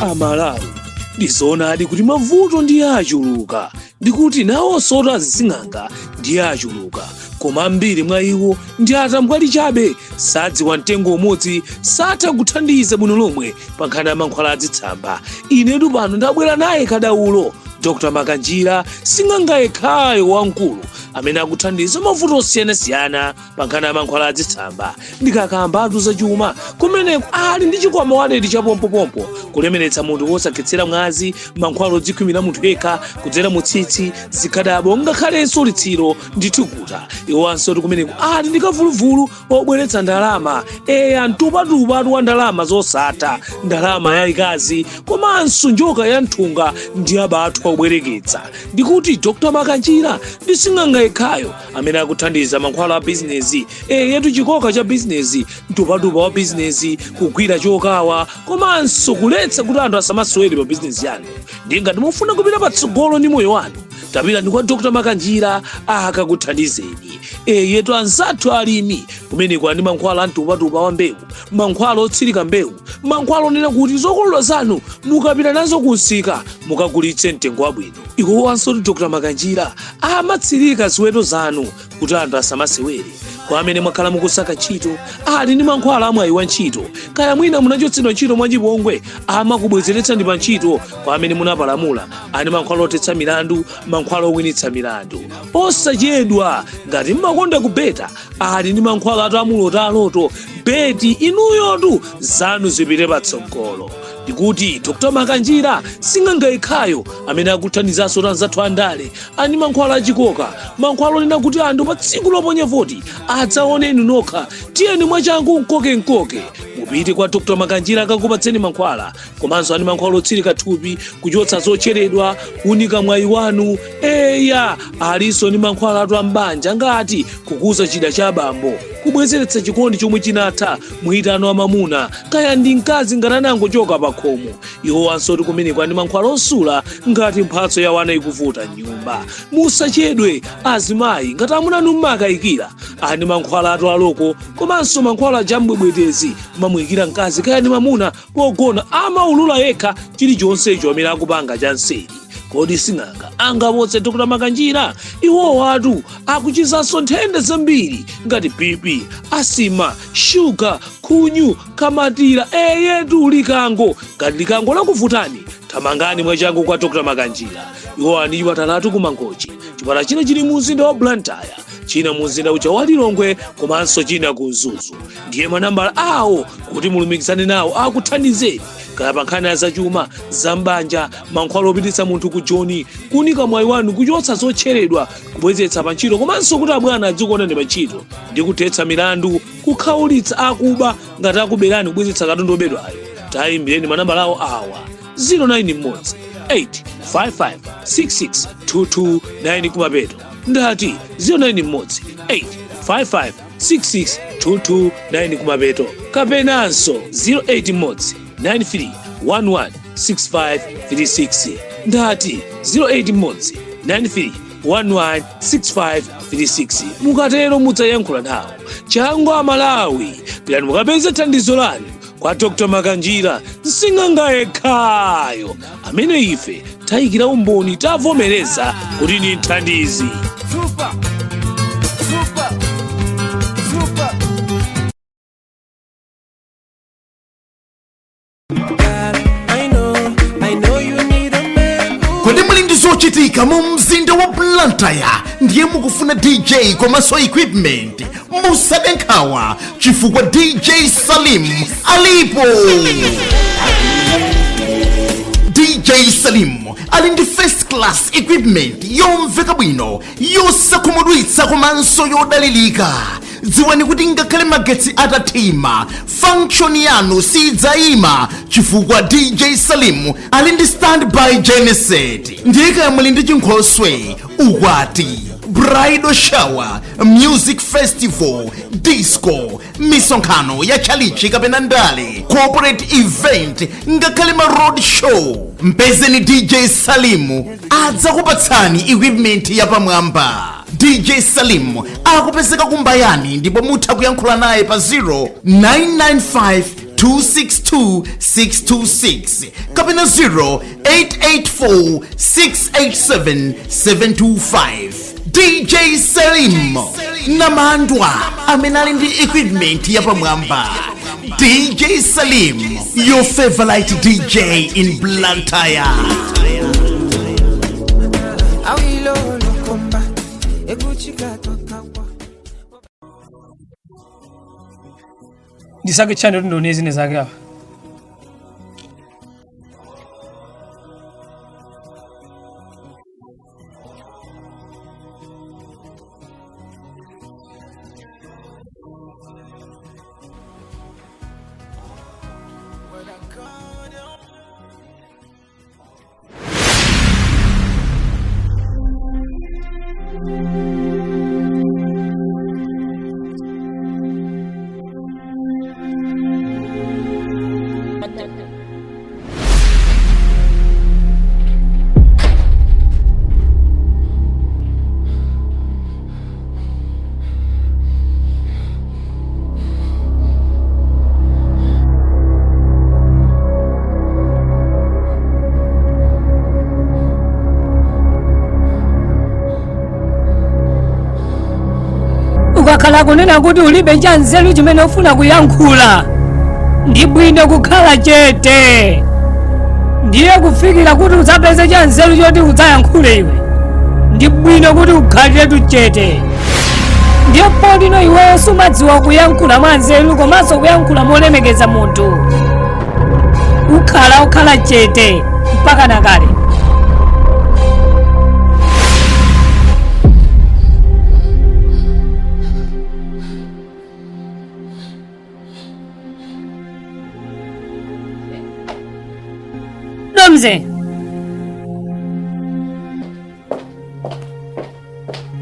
Amalawi, ndizoonadi kuti mavuto ndiye achuluka, ndikuti nawonso azising'anga ndiye achuluka, koma ambiri mwa iwo ndi atambwali chabe, sadziwa mtengo umodzi, satha kuthandiza bwino lomwe pa nkhani ya mankhwala adzitsamba. Inetu pano ndabwera naye kadaulo Dr Makanjira, sing'anga yekhayo wamkulu amene akuthandiza mavuto osiyanasiyana pa nkhani ya mankhwala adzitsamba. Ndikakambatu zachuma, kumeneko ali ndi chikwama waleti cha pompopompo, kulemeretsa munthu wosakhetsera mwazi, mankhwala odzikhwimira munthu yekha kudzera mu tsitsi, zikhadabo, ngakhalenso litsiro ndi thukuta. Iwowanso kumeneko ali ndi kavuluvulu obweretsa ndalama, eya, mtupatupatu wa ndalama zosatha, ndalama yayikazi, komanso njoka ya mthunga ndi abathwa obwereketsa. Ndikuti Dr Makanjira ndi sing'anga yekhayo amene akuthandiza mankhwala a bizinezi, eyetu, chikoka cha bizinezi, mtupatupa wa bizinezi, kugwira chokawa, komanso kuletsa kuti anthu asamasewere pa bizinezi yanu. Ndi ngati mufuna kupita patsogolo ndi moyo wanu, tapitani kwa Dr Makanjira akakuthandizeni. Eyetu, anzathu alimi, kumeneko ndi mankhwala amtupatupa wa mbewu, mankhwala otsirika mbewu, mankhwala onena kuti zokolola zanu mukapita nazo kunsika mukagulitse mtengo wabwino. Iwowanso Dr Makanjira amatsirika ziweto zanu kuti anthu asamasewere. Kwa amene mwakhala mukusaka ntchito, ali ndi mankhwala amwayi wa ntchito. Kaya mwina munachotsedwa ntchito mwachipongwe, amakubwezeretsani pa ntchito. Kwa amene munapalamula, ali mankhwala othetsa milandu, mankhwala owinitsa milandu. Osachedwa, ngati mmakonda kubeta, ali ndi mankhwala atu amulota aloto beti, inuyotu zanu zipite patsogolo. Ndikuti Dr Makanjira sing'anga yekhayo amene akuthandizanso anzathu andale, ani mankhwala achikoka, mankhwala onena kuti anthu pa tsiku loponya voti adzaone inu nokha. Tiyeni mwachangu, mkoke mupite kwa Dr Makanjira akakupatseni mankhwala. Komanso ani mankhwala otsirika thupi, kuchotsa zocheredwa, kuunika mwayi wanu. Eya, alinso ndi mankhwala atu ambanja, ngati kukuza chida cha abambo, kubwezeretsa chikondi chomwe chinatha, mwitano wa mamuna kaya ndi mkazi ngati anangochoka pa khomo. Iwowanso kumeneko ndi mankhwala osula ngati mphatso ya wana ikuvuta mnyumba. Musachedwe azimayi, ngati amuna anu mmakayikira, ani mankhwala atu aloko, komanso mankhwala ajambwebwetezi, mamuyikira mkazi kaya ndi mamuna pogona, amaulula yekha chilichonsecho amene akupanga chanseri. Kodi sing'anga angapotse Dr Makanjira? Iwowatu akuchizanso nthenda zambiri ngati BP, asima, shuga, khunyu, kamatira, eyetu, likango. Ngati likango lakuvutani, thamangani mwachangu kwa Dr Makanjira. Iwowa ndi chipatalatu ku Mangochi, chipatala china chili mu mzinda wa Blantyre, china mu mzinda uja wa Lilongwe, komanso china ku Mzuzu. Ndiye manambala awo kuti mulumikizane nawo akuthandizeni kaya pa nkhani ya zachuma, zambanja, mankhwala opititsa munthu ku joni, kuunika mwayi wanu, kuchotsa zotcheredwa, kubwezetsa pa ntchito, komanso kuti abwana adzikuonani pa ntchito, ndi kuthetsa milandu, kukhawulitsa akuba ngati akuberani, kubwezetsa katundu obedwayo. Tayimbireni manambala awo awa: 091 855 66229 kumapeto. Ndati 091 855 66229 kumapeto, kapenanso 08 93 11 6536. Ndati 08 93 11 6536. Mukatero mudzayankhula nawo. Changu Amalawi, pitani mukapeze thandizo lanu kwa Dr Makanjira, msing'anga yekhayo amene ife tayikira umboni, tavomereza kuti ni mthandizi. Super, super, super. I know you need a man who Kodi muli ndi zochitika mu mzinda wa Blantyre ndiye mukufuna DJ komanso equipment? Musade nkhawa, chifukwa DJ Salim alipo. DJ Salim ali ndi first class equipment yomveka bwino, yosakhumudwitsa komanso yodalirika. Dziwani kuti ngakhale magetsi atathima, function yanu sidzayima, chifukwa DJ Salim ali ndi standby genset. Ndiye kaya muli ndi chinkhoswe, ukwati, bridal shower, music festival, disco, misonkhano ya tchalichi kapena ndale, corporate event, ngakhale ma road show, mpezeni DJ Salimu, adzakupatsani equipment yapamwamba. DJ Salim akupezeka kumbayani ndipo mutha kuyankhula naye pa 0995 262 626 kapena 0884 687 725. DJ Salim Namandwa amene ali ndi equipment yapamwamba. DJ Salim, your favorite DJ in Blantyre. Awilolokomba ekuchikatwakawa. Ndisake chani kuti ndione zine zake apa. Ukakhala kunena kuti ulibe cha nzeru chimene ufuna kuyankhula, ndi bwino kukhala chete, ndiye kufikira kuti udzapeze cha nzeru choti udzayankhule iwe. Ndi bwino kuti ukhaliretu chete. Ndiye potino iweyo sumadziwa kuyankhula mwa nzeru komanso kuyankhula molemekeza munthu, ukhala chete mpaka nakale. Domze,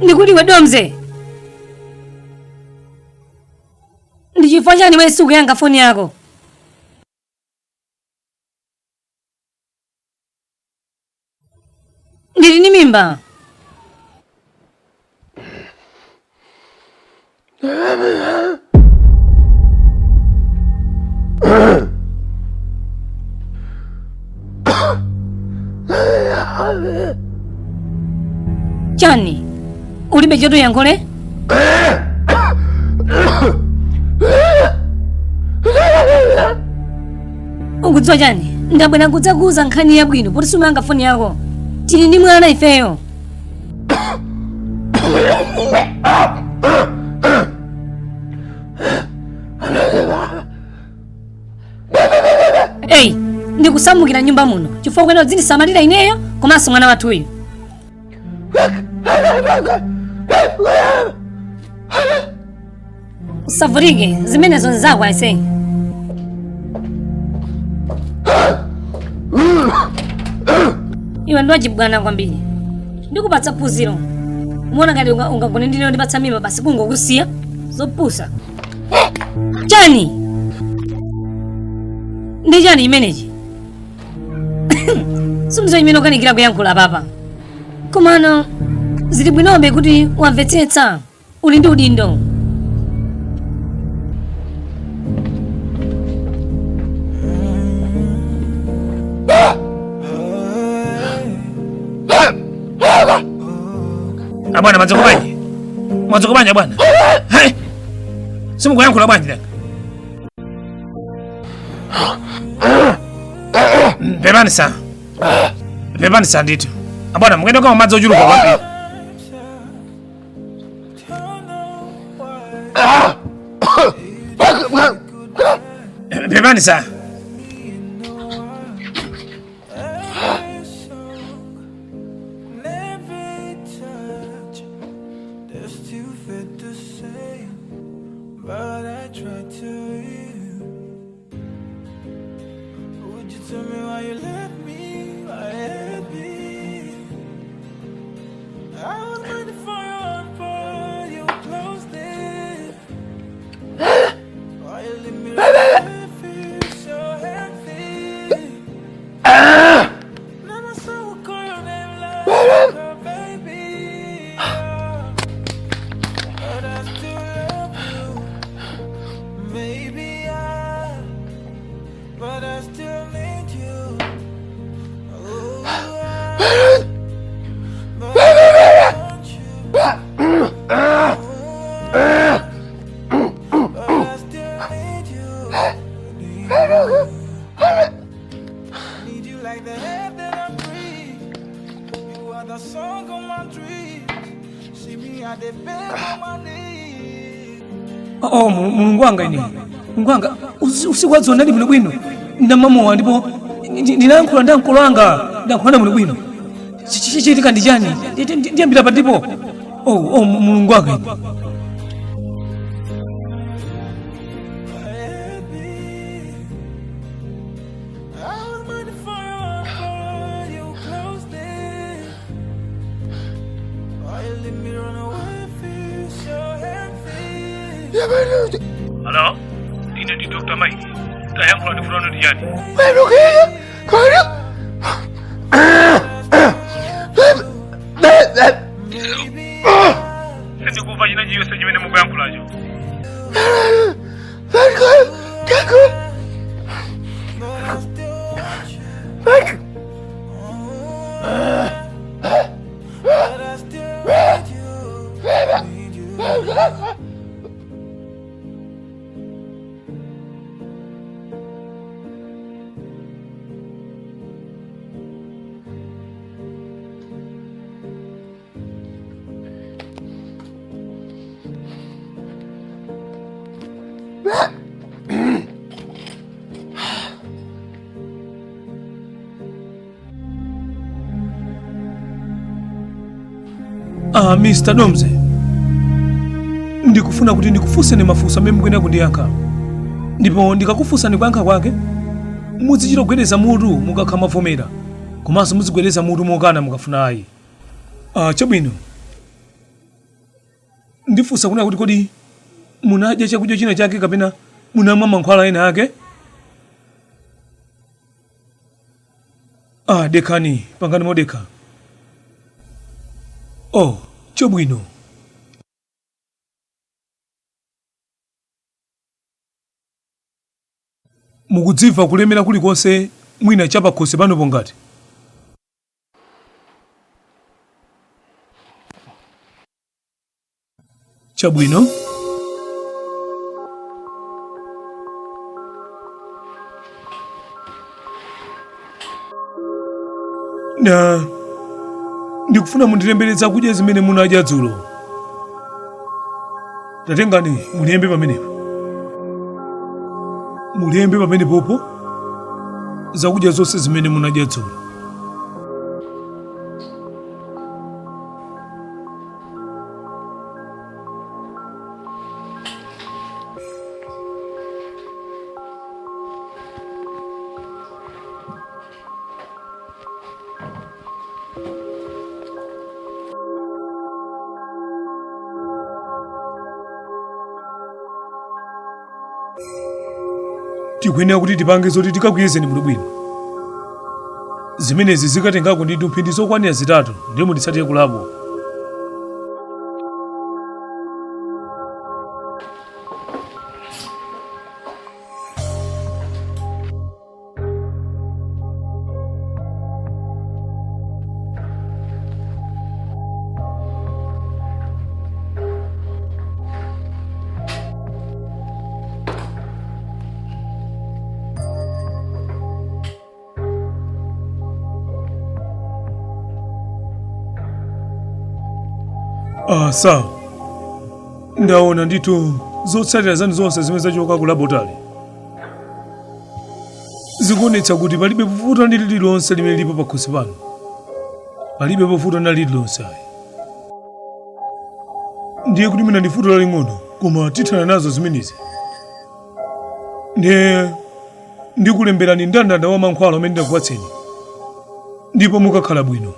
ndikuti we Domze, ndi chifukwa chani wewe sukuyankha foni yako? Ndili ni mimba. Chani, ulibe choto yankhule? Ukudziwa chani? Ndabwera kudzakuuza nkhani yabwino poti sumayankha foni yako. Tili ndi mwana ifeyo. Eyi, ndikusamukira nyumba muno chifukwa kwena udzindisamalira ineyo komanso mwana wathuyu. Usavutike, zimenezo nzako aise. Iwe ndiwachibwana kwambiri. Ndikupatsa phunziro. Umaona ngati ungagone ndine ndipatsa mimba basi kungokusiya? Zopusa. Chani? Ndi chani imenechi? Sindidziwa chimene ukanikira kuyankhula papa. Komano zili bwinobe kuti wamvetsetsa, uli ndi udindo. Abwana, madzuka bwanji? Madzuka bwanji abwana? Hey! Simukuyankhula bwanji nanga? Pepani sa. Pepani sa ndithu. Abwana, mukuyenda kama madzi ochuluka kwambiri. Pepani sa. But I tried to heal. Would you tell me why you left me? Why you left me? I was waiting for your heart, but you closed it. Why you leave me like I feel so heavy? Now my soul will call your name like a baby. But I still love you. Maybe I Oh, Mulungu wanga ine, Mulungu wanga, usiku wadzulo ndali bwinobwino, ndamamowa ndipo ndinayankhula ndi ankolo anga, ndayankhulana bwinobwino. Chichitika ndi chani? Ndiyambira patipo? Oh, oh, Mulungu wanga ine. I was waiting for your offer, you closed it. Why you let me run away, feel so heavy? Hello, ine ndi Dr. Mike. Tayankhula ndifuna ndi chani? Sindikuva china chiyonse chimene mukuyankhulacho. But I still need you, need you. Ah, Mr. Domze, ndikufuna kuti ndikufunseni mafunso amene mukuyenera kundiyankha, ndipo ndikakufunsani kuyankha kwake muzichita kugwedeza mutu mukakha mavomera, komanso muzigwedeza mutu mokana mukafuna ayi. Ah, chabwino, ndifunsa kunena kuti kodi munadya chakudya china chake kapena munamwa mankhwala ena ake? Ah, dekhani, pangani modekha. Oh, chabwino. Mukudzimva kulemera kulikonse mwina chapakhosi panopo ngati? Chabwino. Na ndikufuna mundilembere zakudya zimene munadya dzulo. Tatengani mulembe pamenepo, mulembe pamenepopo zakudya zonse zimene munadya dzulo. Tikuyenera kuti tipange zoti tikakuyezeni bwinobwino. Zimenezi zikatengako ndithu mphindi zokwanira 3, ndiye munditsatire kulabo. Ah, sawa, ndaona ndithu zotsatira zanu zonse zimene zachoka ku laboratory zikuonetsa kuti palibe vuto ndi lililonse limene lilipo pakhosi pano, palibe vuto na lililonse ayi. Ndiye kuti mwina ndi vuto laling'ono, koma tithana nazo zimenezi. Ndiye ndikulemberani ndandanda wa mankhwala amene ndakupatseni, ndipo mukakhala bwino.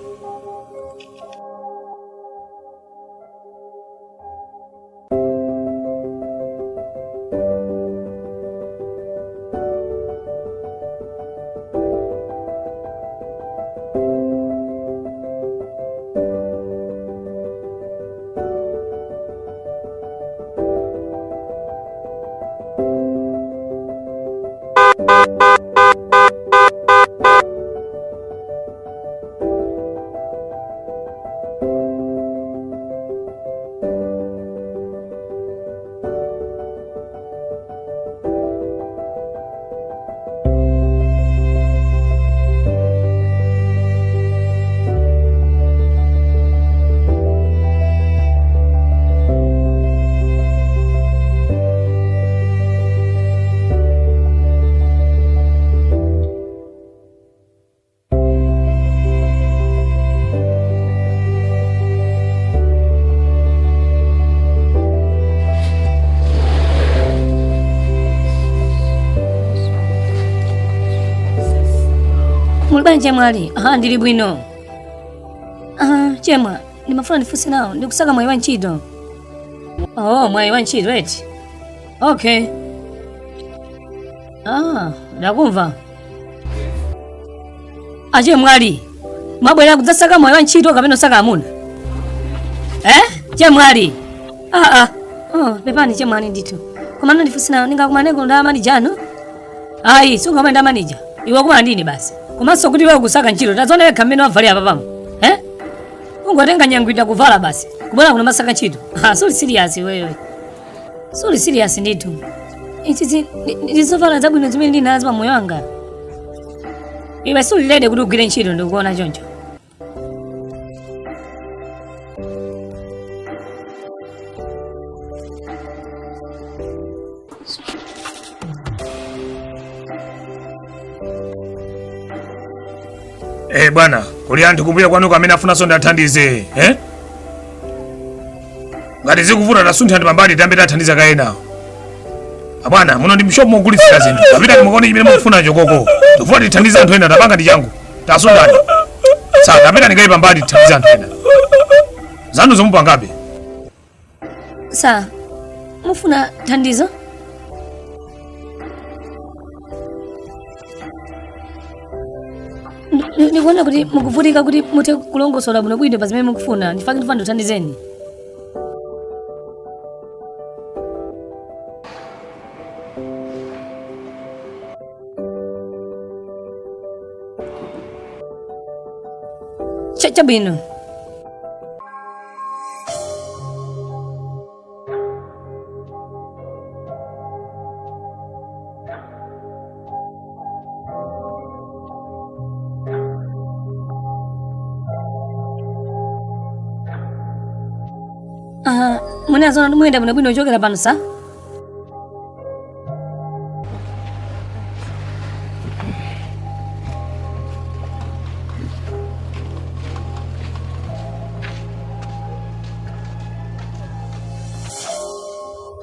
Muli bwanji chemwali? Aha, ndili bwino. Aha, chemwa, ndimafuna ndifunse nawo, ndikusaka mwayi wa ntchito. Oh, mwayi wa ntchito eti. Okay. Ah, ndakumva. Achemwali, mwabwera kudzasaka mwayi wa ntchito kapena kusaka amuna? Eh? Chemwali. Ah ah. Oh, pepani chemwali ndithu. Koma ndifunse nawo, ndingakumaneko ndi amanija anu? Ayi, sungakumane ndi amanija. Iwe kumana ndine basi. Komanso kuti iwe ukusaka ntchito, tadziona wekha mmene wavalira papamo. Eh? Ungotenga nyangwita kuvala basi. Kubwera kuno kumasaka ntchito. Ah, suli serious iweyo. Suli serious ndithu. Izizi ndi zovala zabwino zimene ndili nazo pa moyo wanga. Iwe suli ready kuti ugwire ntchito ndikuona choncho. Eh bwana, kuli anthu kumbuyo kwanuko amene afunanso ndiathandize, eh? Ngati zikuvuta tasunthani pambali tiyambe tathandiza kaye enawo. Abwana, muno ndi mshopu mogulitsira zinthu. Tapitani mukaone chimene mukufunacho koko. Tikufuna tithandize anthu ena, tapangani changu. Tasunthani. Sa, tapitani kaye pambali tithandize anthu ena. Zanu zomupangabe. Sa, mufuna thandizo? Ndikuona kuti mukuvutika kuti muthe kulongosola bwinobwino pa zimene mukufuna. Ndifake ndifuna ndikuthandizeni. Chabwino. Ah, munazona muyenda bwinobwino kuchokera pano sa?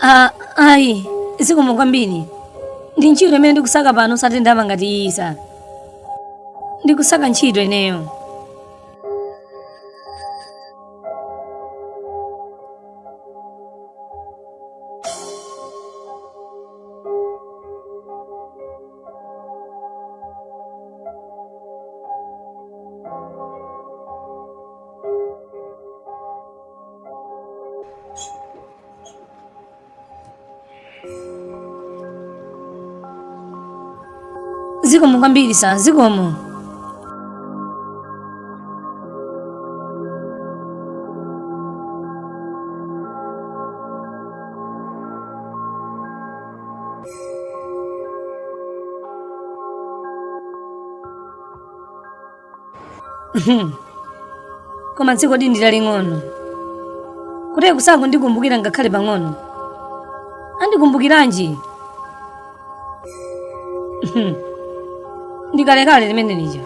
Ah, ayi zikomo kwambiri ndi ntchito imene ndikusaka pano osati ndalama ngati iyi sa ndikusaka ntchito ineyo Zikomo kwambiri sa, zikomo. Koma dziko ndi laling'ono kuti kusakundikumbukira ngakhale pang'ono. Andikumbukiranji? Ndikalekale limene lija.